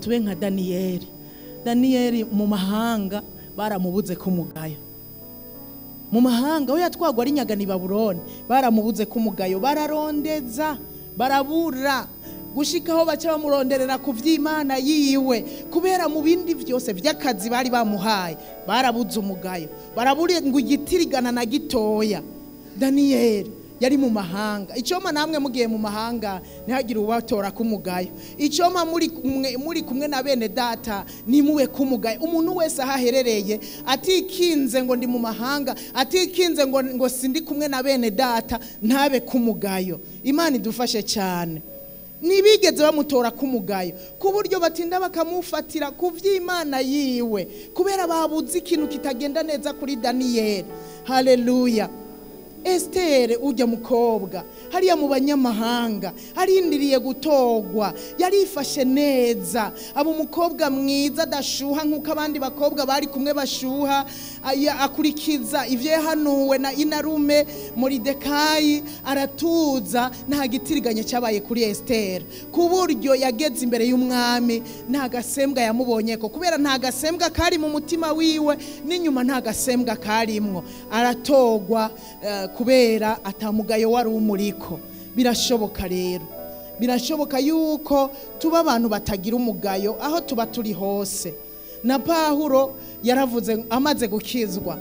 Tube nka Daniyeli. Daniyeli mu mahanga baramubuze kumugayo. Mu mahanga we yatwagwa ari nyagani Babuloni, baramubuze kumugayo, bararondeza, barabura gushikaho baca bamuronderera ku vy'Imana yiwe, kubera mu bindi vyose vy'akazi bari bamuhaye barabuze umugayo, baraburi ngo igitirigana na gitoya. Daniyeli yari mu mahanga. Icoma namwe mugiye mu mahanga ntihagire ubatora kumugayo. Icoma muri kumwe na bene data nimuwe kumugayo. Umuntu wese ahaherereye atikinze ngo ndi mu mahanga, atikinze ngo sindi kumwe na bene data, ntabe kumugayo. Imana idufashe cyane. Nibigeze bamutora kumugayo ku buryo batinda bakamufatira ku vy'Imana yiwe, kubera babuze ikintu kitagenda neza kuri Daniyeli. Haleluya. Estere ujya mukobwa hariya mu banyamahanga arindiriye gutogwa, yarifashe neza, aba umukobwa mwiza adashuha nkuko abandi bakobwa bari kumwe bashuha, akurikiza ivyo yahanuwe na inarume Moridekayi, aratuza, nta gitiriganye cyabaye kuri Estere, ku buryo yageze imbere y'umwami nta gasembwa yamubonyeko, kubera nta gasembwa kari mu mutima wiwe n'inyuma nta gasembwa karimwo. Aratogwa kubera atamugayo wari umuriko. Birashoboka rero, birashoboka yuko tuba abantu batagira umugayo aho tuba turi hose. Na Pawulo yaravuze amaze gukizwa,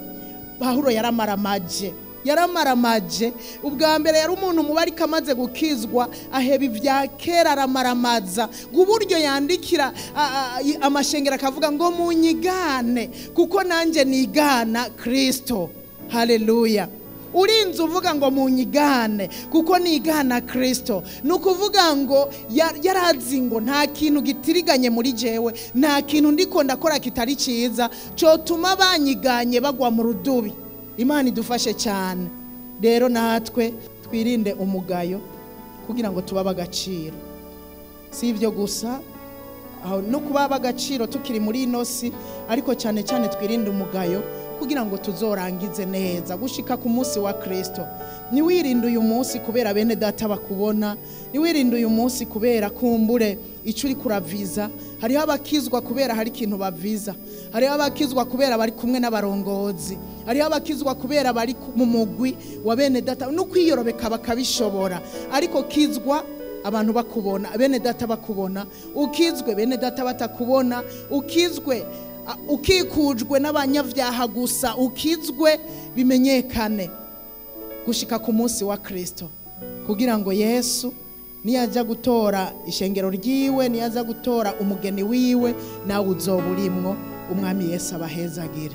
Pawulo yaramaramaje, yaramaramaje. Ubwa mbere yari umuntu mubi, ariko amaze gukizwa aheba ibya kera aramaramaza, uburyo yandikira amashengero akavuga ngo munyigane kuko nanjye nigana Kristo. Haleluya. Urinze uvuga ngo munyigane kuko nigana Kristo, nukuvuga ngo yarazi ngo nta kintu gitiriganye muri jewe, nta kintu ndiko ndakora kitari ciza cotuma banyiganye bagwa mu rudubi. Imana idufashe cyane. Rero natwe twirinde umugayo kugira ngo tubabe agaciro. Si ibyo gusa, aho no kuba agaciro tukiri muri ino si, ariko cyane cyane twirinde umugayo kugira ngo tuzorangize neza gushika ku munsi wa Kristo. Niwirinde uyu munsi kubera bene data bakubona, niwirinde uyu munsi kubera kumbure ico uri kuraviza. Hariho abakizwa kubera hari ikintu baviza, hariho abakizwa kubera bari kumwe n'abarongozi, hariho abakizwa kubera bari mu mugwi wa bene data, no kwiyorobeka bakabishobora. Ariko kizwa abantu bakubona, bene data bakubona, ukizwe bene data batakubona, ukizwe ukikujwe n'abanyavyaha gusa, ukizwe bimenyekane gushika ku munsi wa Kristo, kugira ngo Yesu niyaja gutora ishengero ryiwe, niyaza gutora umugeni wiwe, nawe uzoburimwo. Umwami Yesu abahezagira.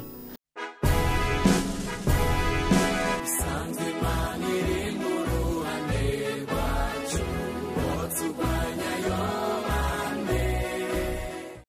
Sanze maniri muruhande rwacu.